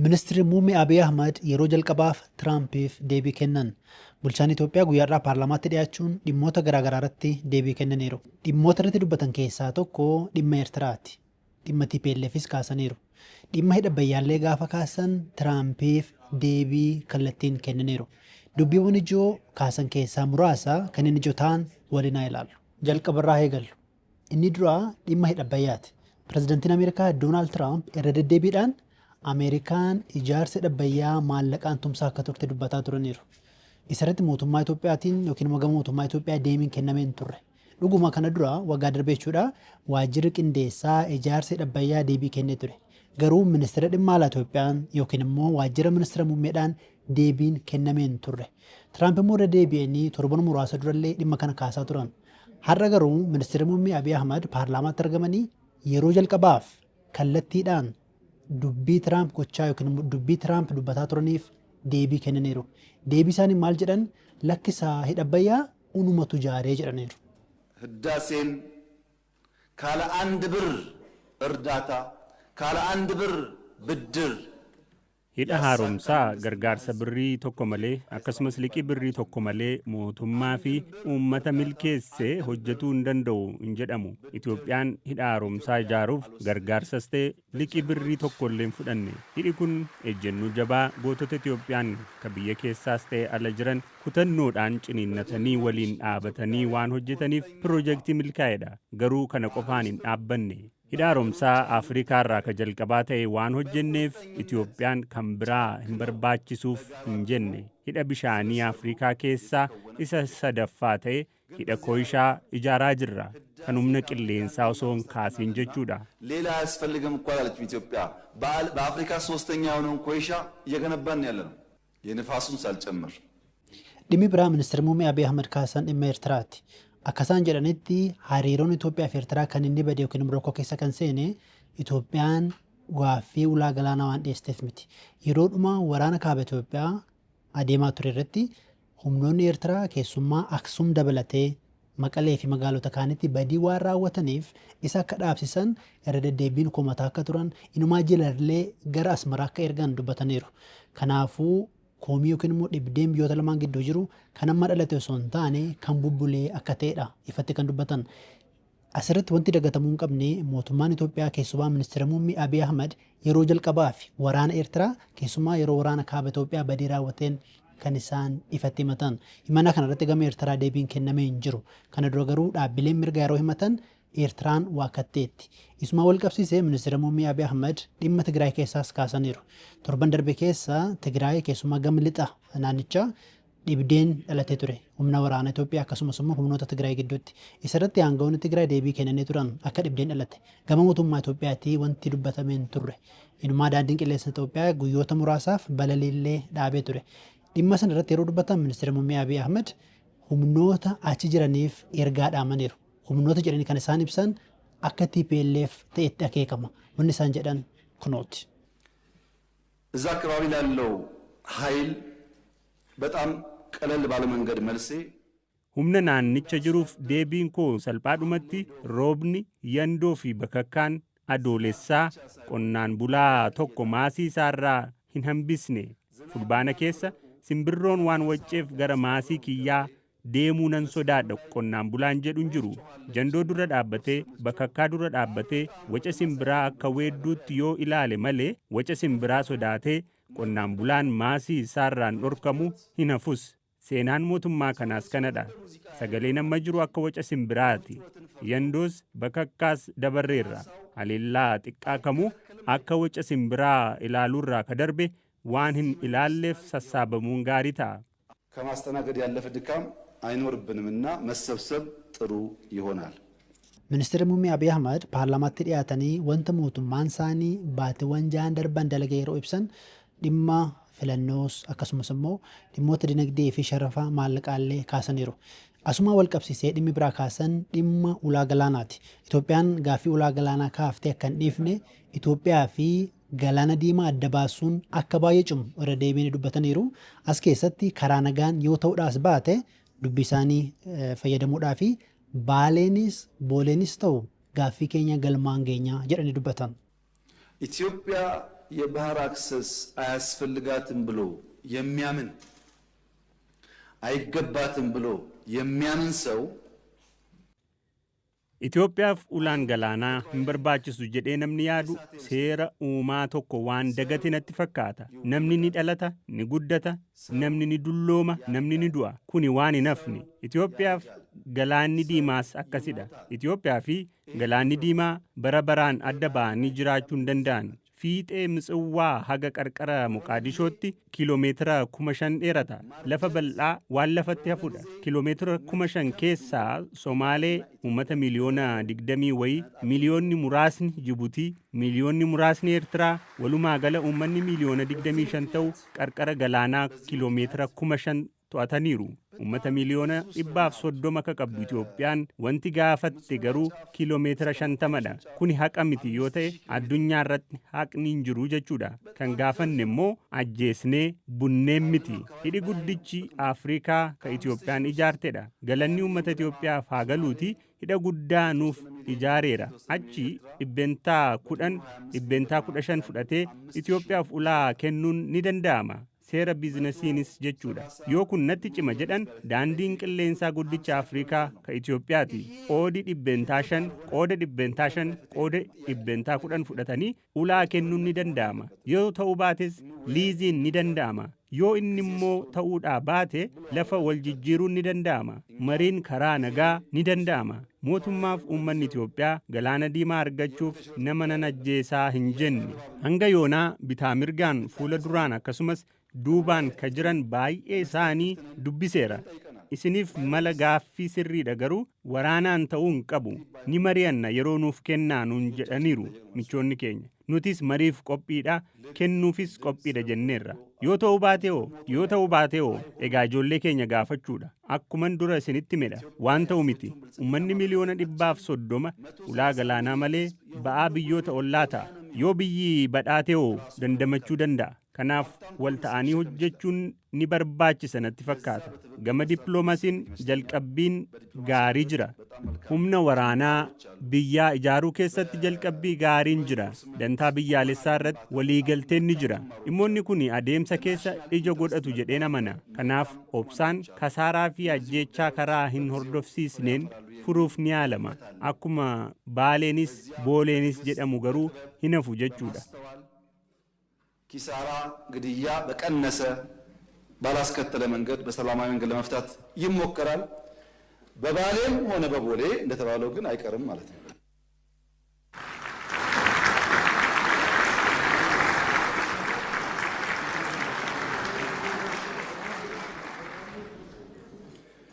Ministeerri Muummee Abiy Ahmad yeroo jalqabaaf Tiraampiif deebii kennan. Bulchaan Itoophiyaa guyyaadhaa paarlaamaatti dhiyaachuun dhimmoota garaagaraa irratti deebii kennaniiru. Dhimmoota irratti dubbatan keessaa tokko dhimma Eertiraati. Dhimma TPLFis kaasaniiru. Dhimma hidha Abbayyaallee gaafa kaasan Tiraampiif deebii kallattiin kennaniiru. Dubbiiwwan ijoo kaasan keessaa muraasa kanneen ijoo ta'an waliin haa ilaallu. Jalqabarraa eegallu. Inni duraa dhimma hidha Abbayyaati. Pirezidantiin Ameerikaa Doonaald Tiraamp irra deddeebiidhaan Ameerikaan ijaarsa hidha Abbayyaa maallaqaan tumsaa akka turte dubbataa turaniiru. Isarratti mootummaa Itoophiyaatiin yookiin immoo gama mootummaa Itoophiyaa deebiin kennamee hin turre. Dhuguma kana dura waggaa darbe jechuudha waajjirri qindeessaa ijaarsa hidha Abbayyaa deebii kennee ture. Garuu ministeera dhimma alaa Itoophiyaan yookiin immoo waajjira ministeera muummeedhaan deebiin kennamee hin turre. Tiraamp immoo irra deebi'anii torban muraasa durallee dhimma kana kaasaa turan. Har'a garuu ministeerri muummee Abiy Ahmad paarlaamaatti argamanii yeroo jalqabaaf kallattiidhaan dubbii Tiraamp gochaa yookiin immoo dubbii Tiraamp dubbataa turaniif deebii kennaniiru. Deebii isaanii maal jedhan? Lakkisaa, hidha Abbayyaa unumatu ijaaree jedhaniiru. ህዳሴን ካለ አንድ ብር እርዳታ፣ ካለ አንድ ብር ብድር Hidha Haaromsaa gargaarsa birrii tokko malee, akkasumas liqii birrii tokko malee mootummaa fi uummata milkeessee hojjetuu hin danda'u hin jedhamu. Itoophiyaan hidha haaromsaa ijaaruuf gargaarsas ta'e liqii birrii tokko illee hin fudhanne. Hidhi kun ejjennoo jabaa gootota Itoophiyaan ka biyya keessaas ta'e ala jiran kutannoodhaan ciniinnatanii waliin dhaabatanii waan hojjetaniif piroojeektii milkaa'edha. Garuu kana qofaan hin dhaabbanne. Hidha haaromsaa Afrikaa irraa ka jalqabaa ta'e waan hojjenneef Itoophiyaan kan biraa hin barbaachisuuf hin jenne. Hidha bishaanii Afrikaa keessaa isa sadaffaa ta'e, hidha Kooyishaa ijaaraa jirra. Kan humna qilleensaa osoo hin kaasiin jechuudha. ሌላ አያስፈልግም እኮ አላለችም ኢትዮጵያ። በአፍሪካ ሶስተኛ የሆነውን ኮይሻ እየገነባን ያለ ነው፣ የንፋሱን ሳልጨምር። Dhimmi biraa ministeerri muummee Abiy Ahmad kaasan dhimma Eertiraati. Akka isaan jedhanitti, hariiroon Itoophiyaa fi Eertiraa kan inni bade yookiin immoo rakkoo keessa kan seene Itoophiyaan gaaffii ulaa galaanaa waan dhiyeesseef miti. Yeroodhuma waraana kaaba Itoophiyaa adeemaa ture irratti humnoonni Eertiraa keessummaa Aksum dabalatee Maqalee fi magaalota kaanitti badii waan raawwataniif isa akka dhaabsisan irra deddeebiin komataa akka turan, inumaa jilallee gara Asmaraa akka ergan dubbataniiru. Kanaafuu komii yookiin immoo dhibdeen biyyoota lamaan gidduu jiru kan amma dhalate osoo hin taane kan bubbulee akka ta'edha ifatti kan dubbatan. Asirratti wanti dagatamuu hin qabne, mootummaan Itoophiyaa, keessumaa ministeera muummee Abiy Ahmad, yeroo jalqabaa fi waraana Eertiraa, keessumaa yeroo waraana kaaba Itoophiyaa badii raawwateen kan isaan ifatti himatan. Himannaa kana irratti gama Eertiraa deebiin kennamee hin jiru. Kana dura garuu dhaabbileen mirga yeroo himatan Eertiraan waakkatteetti. Isuma wal qabsiisee ministeera muummee Abiy Ahmad dhimma Tigraay keessaas kaasaniiru. Torban darbe keessa Tigraay, keessumaa gama lixa naannichaa, dhibdeen dhalatee ture. Humna waraana Itoophiyaa akkasumas immoo humnoota Tigraay gidduutti. Isarratti aangawoonni Tigraay deebii kennanii turan akka dhibdeen dhalate. Gama mootummaa Itoophiyaatii wanti dubbatamee hin turre. Inumaa daandiin qilleensa Itoophiyaa guyyoota muraasaaf balaliillee dhaabee ture. Dhimma sana irratti yeroo dubbatan ministeera muummee Abiy Ahmad humnoota achi jiraniif ergaa dhaamaniiru. Humnoota jedhanii kan isaan ibsan akka TPLF ta'etti akeekama. Wanni isaan jedhan kunooti. እዛ አካባቢ ላለው ኃይል በጣም ቀለል ባለ መንገድ መልሴ Humna naannicha jiruuf deebiin koo salphaadhumatti, roobni yandoo fi bakakkaan Adoolessaa qonnaan bulaa tokko maasii isaarraa hin hambisne. Fulbaana keessa simbirroon waan wacceef gara maasii kiyyaa deemuu nan sodaadha qonnaan bulaan jedhu hin jiru. Jandoo dura dhaabbatee, bakakkaa dura dhaabbatee waca simbiraa akka weedduutti yoo ilaale malee, waca simbiraa sodaatee qonnaan bulaan maasii isaarraan dhorkamu hin hafus. Seenaan mootummaa kanaas kanadha. Sagaleen amma jiru akka waca simbiraati. Yandoos bakakkaas dabarreerra. Haleellaa xiqqaa kamuu akka waca simbiraa ilaaluurraa ka darbe waan hin ilaalleef sassaabamuun gaarii ta'a. ከማስተናገድ ያለፈ ድካም አይኖርብንምና መሰብሰብ ጥሩ ይሆናል። Ministeerri muummee Abiy Ahmad paarlaamaatti dhiyaatanii wanta mootummaan isaanii baatiiwwan 6n darban dalage yeroo ibsan dhimma filannoos akkasumas immoo dhimmoota dinagdee fi sharafa maallaqaallee kaasaniiru. Asuma wal qabsiisee dhimmi biraa kaasan dhimma ulaa galaanaati. Itoophiyaan gaaffii ulaa galaanaa kaaftee akka hin dhiifne, Itoophiyaa fi galaana diimaa adda baasuun akka baay'ee cimu irra deebiin dubbataniiru. As keessatti karaa nagaan yoo ta'uudhaas baate dubbii isaanii fayyadamuudhaa fi baaleenis booleenis ta'u gaaffii keenya galmaan geenyaa jedhanii dubbatan. ኢትዮጵያ የባህር አክሰስ አያስፈልጋትም ብሎ የሚያምን አይገባትም ብሎ የሚያምን ሰው Itoophiyaaf ulaan galaanaa hin barbaachisu jedhee namni yaadu seera uumaa tokko waan dagate natti fakkaata. Namni ni dhalata, ni guddata, namni ni dullooma, namni ni du'a. Kuni waan hin hafne. Itoophiyaaf galaanni diimaas akkasidha. Itoophiyaa fi galaanni diimaa bara baraan adda ba'anii jiraachuu hin danda'an. Fiixee Mitsawwaa haga qarqara Moqaadishootti kiiloomeetira 5,000 dheerata. Lafa bal'aa waan lafatti hafudha. Kiiloomeetira 5,000 keessaa Somaalee uummata miliyoona 20 wayii, miliyoonni muraasni Jibuutii, miliyoonni muraasni Eertiraa, walumaa gala uummanni miliyoona 25 ta'u qarqara galaanaa kiiloomeetira 5,000 to'ataniiru. Uummata miliyoona 130 akka qabdu Itoophiyaan wanti gaafatte garuu kiiloomeetira 50dha. Kuni haqa miti yoo ta'e addunyaa irratti haqni hin jiru jechuudha. Kan gaafanne immoo ajjeesnee bunneen miti. Hidhi guddichi Afrikaa ka Itoophiyaan ijaartedha. Galanni uummata Itoophiyaaf haa galuuti, hidha guddaa nuuf ijaareera. Achi 10%, 15% fudhatee Itoophiyaaf ulaa kennuun ni danda'ama. Seera biizinasiinis jechuudha. Yoo kun natti cima jedhan, daandiin qilleensaa guddicha Afrikaa ka Itoophiyaati. Qoodi 5%, qooda 5%, qooda 10% fudhatanii ulaa kennuun ni danda'ama. Yoo ta'uu baates liiziin ni danda'ama. Yoo inni immoo ta'uudhaa baate lafa wal jijjiiruun ni danda'ama. Mariin karaa nagaa ni danda'ama. Mootummaaf uummanni Itoophiyaa galaana diimaa argachuuf nama nan ajjeesaa hin jenne. Hanga yoonaa bitaa mirgaan, fuula duraan akkasumas duubaan ka jiran baay'ee isaanii dubbiseera. Isiniif mala gaaffii sirriidha, garuu waraanaan ta'uu hin qabu. Ni mari'anna, yeroo nuuf kennaa nuun jedhaniiru michoonni keenya. Nutis mariif qophiidha, kennuufis qophiidha jenneerra. Yoo ta'uu baate hoo? Yoo ta'uu baate hoo? Egaa ijoollee keenya gaafachuudha. Akkuman dura isinitti himedha. Waan ta'u miti. Uummanni miliyoona 130 ulaa galaanaa malee ba'aa biyyoota ollaa ta'a. Yoo biyyi badhaate hoo dandamachuu danda'a? Kanaaf wal ta'anii hojjechuun ni barbaachisa natti fakkaata. Gama dippiloomaasiin jalqabbiin gaarii jira. Humna waraanaa biyyaa ijaaruu keessatti jalqabbii gaariin jira. Dantaa biyyaalessaa irratti waliigalteen ni jira. Dhimmoonni kun adeemsa keessa ija godhatu jedheen amana. Kanaaf obsaan kasaaraa fi ajjeechaa karaa hin hordofsiisneen furuuf ni yaalama. Akkuma Baaleenis Booleenis jedhamu garuu hin hafu jechuudha. ኪሳራ፣ ግድያ በቀነሰ ባላስከተለ መንገድ በሰላማዊ መንገድ ለመፍታት ይሞከራል። በባሌም ሆነ በቦሌ እንደተባለው ግን አይቀርም ማለት ነው።